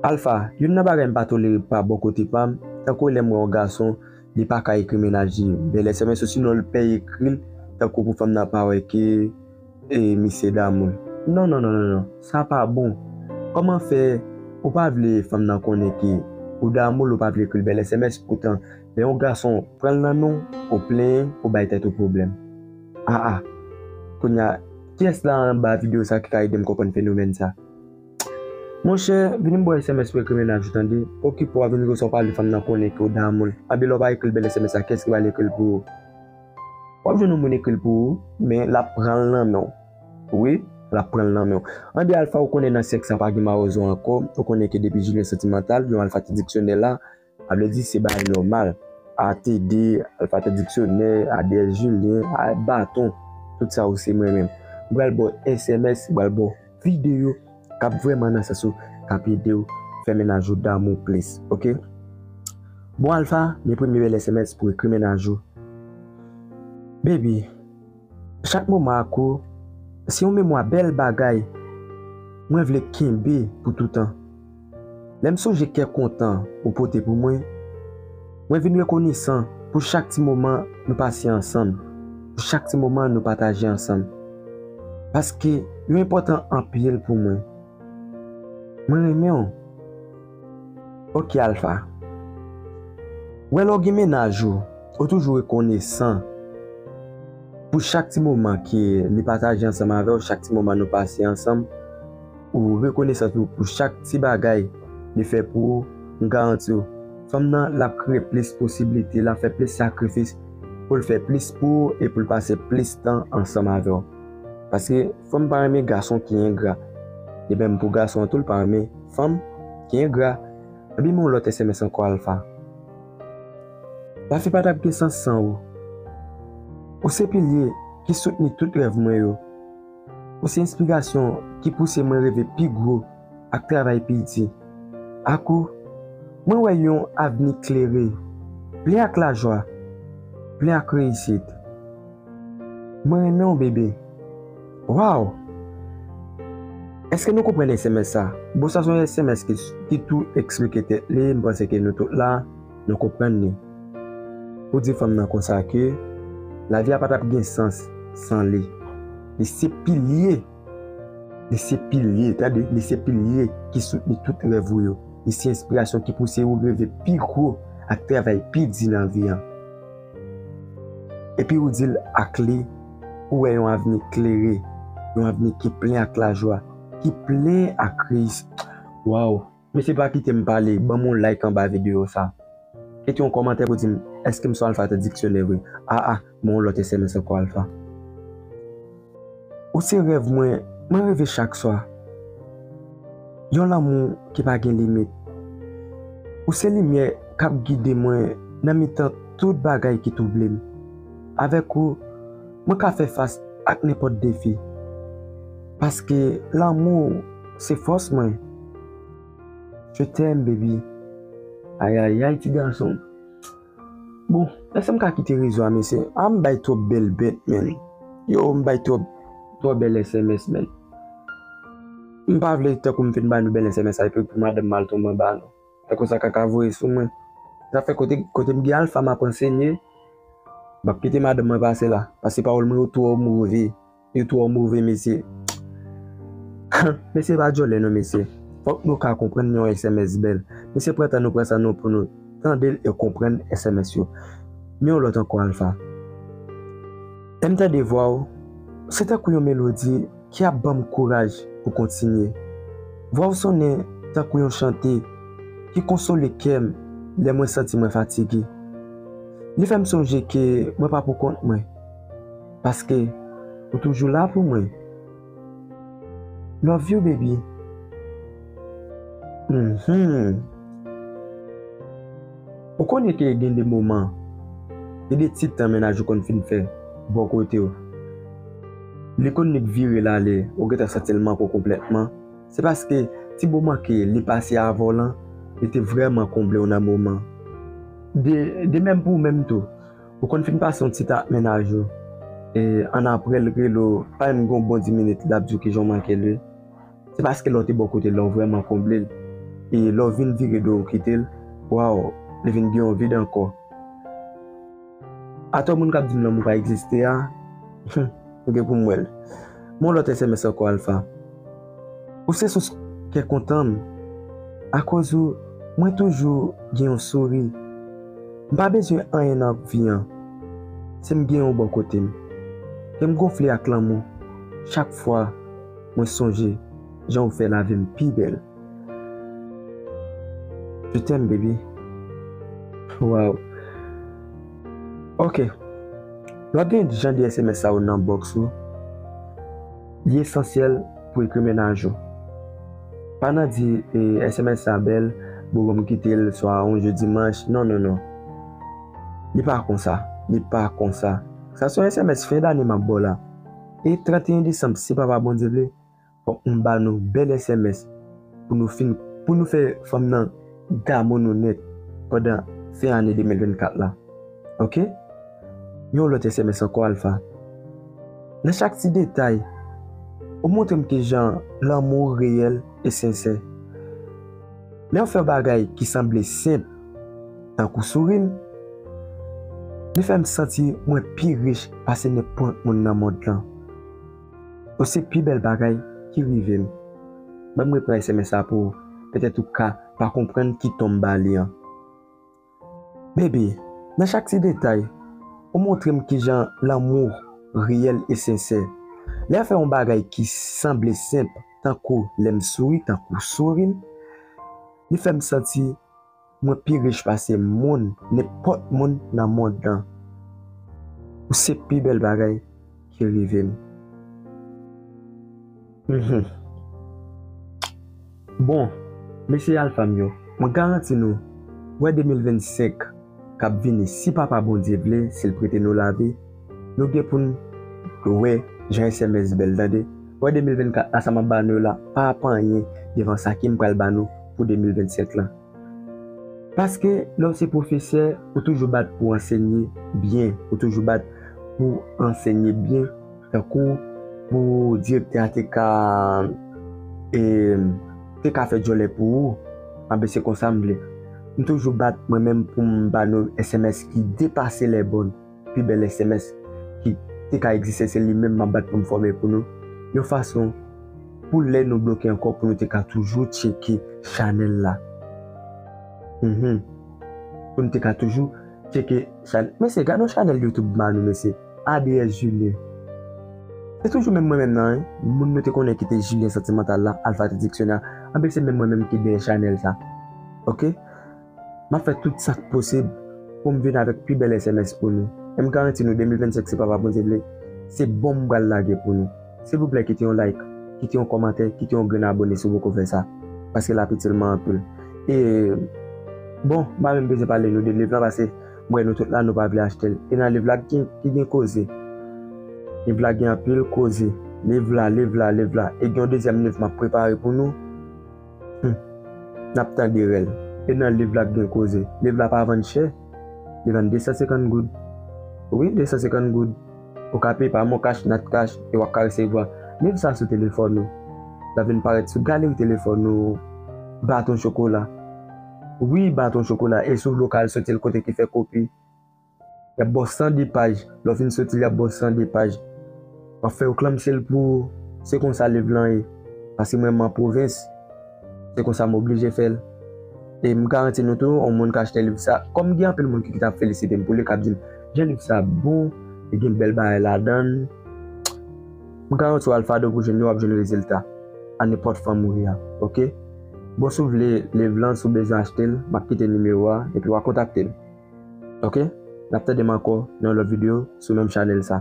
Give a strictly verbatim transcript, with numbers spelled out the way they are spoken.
Alpha, youn nan bagay m pa tolere pa bò kote pa m, tankou lè m wè yon gason, li pa ka ekri mennaj li bèl S M S, osinon l pè ekri l, tankou pou fanm nan pa wè ke e misye damou l. Non, non, non, non, non. Sa pa bon. Kòman fè ou pa vle fanm nan konnen ke ou damou l, ou pa vle ekri l bèl S M S, poutan lè yon gason pran l nan men w, ou plenyen, ou bay tèt ou pwoblèm. Ah, ah. Kounye a, kiyès la anba videyo sa ki ka ede m konprann fenomèn sa? Monchè, vini m ba w S M S pou ekri mennaj ou, tande. Okipe w a, vin gwo sa w pale, fanm nan konnen ke w damou l. Anben lè w pa ekri l bèl S M S la, kiyès ki pral ekri l pou ou? W ap jwenn yon moun ekri l pou ou, men l ap pran l nan men w. Wi, l ap pran l nan men w. Anben Alpha, ou konnen nan syèk sa pa gen mawozo ankò. Ou konnen ke depi Julien Sentimental, yon Alpha te diksyonè la, sa vle di se bagay nòmal. A T D, Alpha te diksyonè, A D S Julien, a baton. Tout sa yo se mwen menm. M pral ba w S M S, m pral ba w videyo k ap vrèman nan sans ou, k ap ede w fè mennaj ou damou plis, oke? Bon Alpha, men premye bèl S M S pou ekri mennaj ou. Baby, chak moman ak ou, se yon memwa bèl bagay mwen vle kenbe pou toutan. Lè m sonje kè kontan ou pote pou mwen, mwen vin rekonesan pou chak ti moman nou pase ansanm, pou chak ti moman nou pataje ansanm. Paske yo enpòtan anpil pou mwen. Mwen renmen w. Oke Alpha. Wè lè w gen mennaj ou, ou toujou rekonesan pou chak ti moman ke li pataje ansanm avè w, chak ti moman nou pase ansanm. Ou rekonesan tou pou chak ti bagay li fè pou ou. M garanti w, fanm nan, l ap kreye plis posiblite, l ap fè plis sakrifis pou l fè plis pou ou e pou l pase plis tan ansanm avè w. Paske fanm pa renmen gason ki engra. De menm pou gason an tou, l pa renmen fanm ki engra. Anben men yon lòt S M S ankò Alpha. Lavi pa t ap gen sans san ou. Ou se pilye ki soutni tout rèv mwen yo. Ou se enspirasyon ki pouse mwen reve pi gwo ak travay pi di. Ak ou, mwen wè yon avni klere, plen ak lajwa, plen ak reyisit. Mwen renmen w, bebe. Waw! Èske nou konprann S M S sa? Bon, sa se yon S M S ki, ki tou eksplike tèt li. M panse ke nou tout la, nou konprann li. Ou di fanm nan konsa ke lavi a pa t ap gen sans san li. Li se pilye. Li se pilye, tande, li se pilye ki soutni tout rèv ou yo. Li se enspirasyon ki pouse ou reve pi gwo ak travay pi di nan vi an. Epi ou di l ak li, ou wè yon avni klere, yon avni ki plen ak lajwa, ki plen ak reyis. Waw! Mesye, pa kite m pale, ban m yon like anba videyo sa. Kite yon kòmantè pou di m, èske m sou Alpha te diksyonè vre? A a, men yon lòt S M S ankò Alpha. Ou se rèv mwen, mwen reve chak swa. Yon lanmou ki pa gen limit. Ou se limyè k ap gide mwen nan mitan tout bagay ki twouble m. Avèk ou, mwen ka fè fas ak nenpòt defi. Paske lanmou se fòs mwen. Je t'aime, baby. Ayayay, ti gason. Bon, èske m ka kite rezo a, mesye? A, m bay twòp bèl bèt, men. Yo, m bay twòp, twòp bèl S M S, men. M pa vle tankou m fin ba nou bèl S M S a, epi pou madanm m al tonbe anba nou. Tankou sa ka ka voye sou mwen. Sa fè kote, kote m gen Alpha m ap ansenye, m ap kite madanm mwen pase la. Paske pawòl mwen yo twò move. Yo twò move, mesye. Mesye pa djòlè non, mesye. Fòk nou ka konprann yon S M S bèl. Mesye, pran tan nou pran san nou pou nou tande l e konprann S M S yo. Men yon lòt ankò, Alpha. Lè m tande vwa w, se tankou yon melodi ki ap ban m kouraj pou kontinye. Vwa w sonnen tankou yon chante ki konsole kè m lè mwen santi mwen fatige. Li fè m sonje ke mwen pa poukont mwen, paske ou toujou la pou mwen. Love you, baby. Mhm. Ou konnen ke gen de moman, gen de ti tan mennaj ou konn fin fè bò kote w. Li konn nik vire l ale, ou gentan santi l manke w konplètman. Se paske ti moman ke li pase avè w lan, li te vrèman konble w nan moman. De, de menm pou ou menm tou. Ou konn fin pase yon ti tan ak mennaj ou, e annapre l rele w, pa menm gen yon bon dis minit, l ap di w kijan w manke l wi. Se paske lè w te bò kote l lan, ou vrèman konble l. E lè w vin vire do w kite l, waw, li vin gen yon vid ankò. Atò moun k ap di m lanmou pa egziste a, m gen pou m wè l. Men yon lòt S M S ankò, Alpha. Ou se sous kè kontan m. Akoz ou, mwen toujou gen yon souri. M pa bezwen anyen nan vi an. Se m gen ou bò kote m. Kè m gonfle ak lanmou chak fwa mwen sonje jan ou fè lavi m pi bèl. Je t'aime, baby. Waw. Ok. Lè w ap gen jan de S M S sa yo nan bòks ou, li esansyèl pou ekri mennaj ou. Pa nan di, eh, S M S sa bèl, bon, bon, m kite l swa yon jou dimanch. Non, non, non. Li pa konsa. Li pa konsa. Sa se yon S M S fen dane m ap ba w la. E trannteyen desanm, si Papa Bondye vle, fòk m ba nou bèl S M S pou nou fin, pou nou fè fanm nan damou nou nèt pandan fen ane de mil vennkat la. Ok? Yon lòt S M S ankò, Alpha. Nan chak ti detay, ou montre m kijan lanmou reyèl e sensè. Lè w fè yon bagay ki sanble senp, tankou souri m, li fè m santi mwen pi rich pase nenpòt moun nan mond lan. Ou se pi bèl bagay ki rive m. Ban m repran S M S sa pou ou, petèt ou ka pa konprann ki ton m ba li an. Baby, nan chak ti detay, ou montre m kijan lanmou reyèl e sensè. Lè w fè yon bagay ki sanble senp, tankou lè m souri, tankou w souri m, li fè m santi mwen pi rich pase moun, nenpòt moun nan mond lan. Ou se pi bèl bagay ki rive m. Mhm. Bon, mesye Alpha m yo, mwen garanti nou, wè de mil vennsenk k ap vini, si Papa Bondye vle, si l prete nou lavi, nou gen pou n wè jan S M S bèl, tande. Wè de mil vennkat la, sa m ap ba nou yo la, pa, pa anyen devan sa ke m pral ba nou pou de mil vennsenk lan. Paske lè w se pwofesè, ou toujou bat pou w ansenye byen, ou toujou bat pou w ansenye byen, tankou pou direktè a te ka, e, te ka fè djòlè pou ou, anben se konsa m vle. M toujou bat mwen menm pou m ba nou S M S ki depase lè bòn. Pi bèl S M S ki te ka egziste, se li menm m ap bat pou m fòme pou nou. Yon fason pou lè nou bloke ankò, pou nou te ka toujou tcheke chanèl la. Mhm. Pou nou te ka toujou tcheke chanèl. Mesye, gade yon chanèl YouTube ba nou, mesye. A D S Julien. Se toujou menm mwen menm nan, wi. Moun nou te konnen ki te Julien Santimantal la, Alpha Traditionnel. Anben se menm mwen menm ki dèyè chanèl sa. Ok? M ap fè tout sa k posib pou m vin avèk pi bèl S M S pou nou. E m garanti nou, de mil vennsenk, si Papa Bondye vle, se bonm m pral lage pou nou. Silvouplè, kite yon like, kite yon kòmantè, kite yon grenn abòne si w poko fè sa. Paske l ap itil mwen anpil. E, bon, m pa menm bezwen pale nou de liv lan, paske m wè nou tout la, nou pa vle achte l. E nan liv la ki, ki gen koze. Liv la gen anpil koze. Liv la, liv la, liv la. E gen yon dezyèm liv m ap prepare pou nou. Hmm. N ap tande rèl. E nan liv la k gen koze. Liv la pa vann chè. Li vann de san senkant goud. Wi, de san senkant goud. Ou ka peye pa MonCash, NatCash, e w ap ka resevwa liv sa sou telefòn ou. L ap vin parèt sou galri telefòn ou. Baton chokola. Wi, baton chokola. E si w vle w ka al soti l kote ki fè kopi. Y ap ba w san de paj. Lè w fin soti l, y ap ba w san de paj. W ap fè yo klanmse l pou ou. Se konsa liv lan ye. Paske mwen, m an pwovens. Se konsa m oblije fè l. E m garanti nou tou, yon moun ka achte liv sa. Kòm gen anpil moun ki, ki t ap felisite m pou li, k ap di m, "Jan liv sa bon, li gen bèl bagay ladan l." M garanti w, Alfado, pou jwenn li, w ap jwenn rezilta. A nenpòt fanm ou ye a, oke? Bon, si w vle liv lan, si w bezwen achte l, m ap kite nimewo a, epi w a kontakte m. Oke? N ap tande m ankò nan yon lòt videyo sou menm chanèl sa.